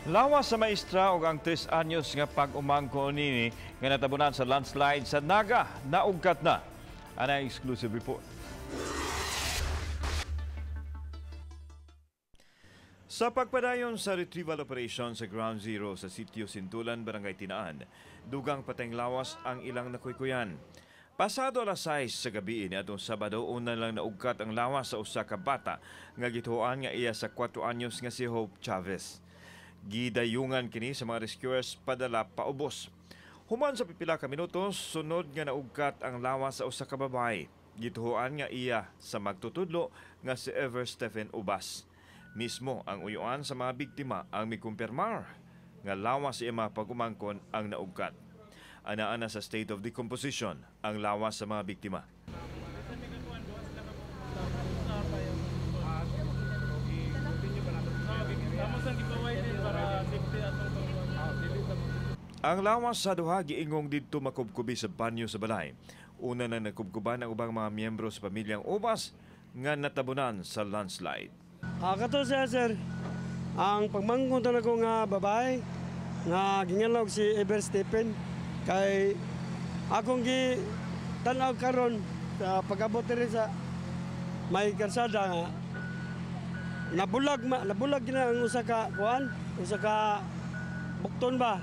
Lawas sa maestra ug ang 3 anyos nga pag-umangkon nini nga natabunan sa landslide sa Naga, naugkat na. Ana exclusive report. Sa pagpadayon sa retrieval operation sa Ground Zero sa sitio Sintulan, Barangay Tinaan, dugang patayng lawas ang ilang nakuykuyan. Pasado alas 6 sa gabi ni atong Sabado, una lang naugkat ang lawas sa usa ka bata nga gituoan nga iya sa 4 anyos nga si Hope Chavez. Gidayungan kini sa mga rescuers padala paubos. Human sa pipila ka minutos, sunod nga naugkat ang lawas sa usa ka babae. Gituoan nga iya sa magtutudlo nga si Ever Stephen Ubas. Mismo ang uyuan sa mga biktima ang mikumpirmar nga lawas sa mga pag-umangkon ang naugkat. Ana-ana sa state of decomposition ang lawas sa mga biktima. Ang lawas sa duha giingong didto makubkubi sa banyo sa balay. Una na nagkubkuban ang ubang mga miyembro sa pamilyang Ubas nga natabunan sa landslide. Kato siya, sir, ang pagmangkon na ko nga babae nga gingalog si Ever Stephen kay akong gi tan-aw karon sa pag-abot diri sa may karsada nga nabulag na ang usa ka kuan, usa ka bukton ba.